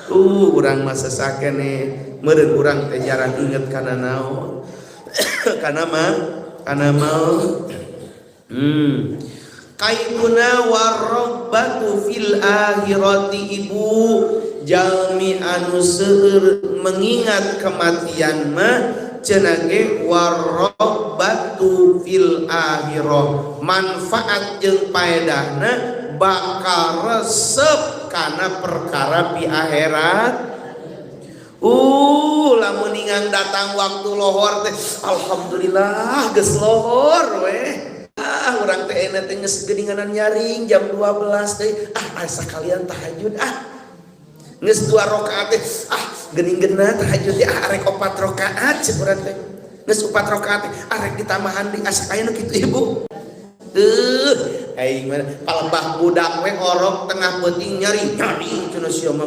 Urang mah sesakene meureun urang teh jarang inget kana naon, kana mah kana maut. Kaituna warraghbatu fil akhirati. Ibu, jalmi anu seueur mengingat kematian mah cenah ge warraghbatu fil akhirah, manfaat jeung paedahna bakal resep kana perkara pi akhirat. Lamun ningang datang waktu lohor teh, alhamdulillah geus lohor weh. Ah, urang teh enak teh geus geuninganan nyaring jam 12 teh. Ah, asa kalian tahajud ah. Geus dua rakaat teh, ah geuning geuna tahajud teh, ah arek opat rakaat cek urang teh. Geus opat rakaat teh, arek ditambahan di asa aya nu kitu, Ibu. Aing mah palebah budak we orok tengah peuting nyari nyari cenah sia mah.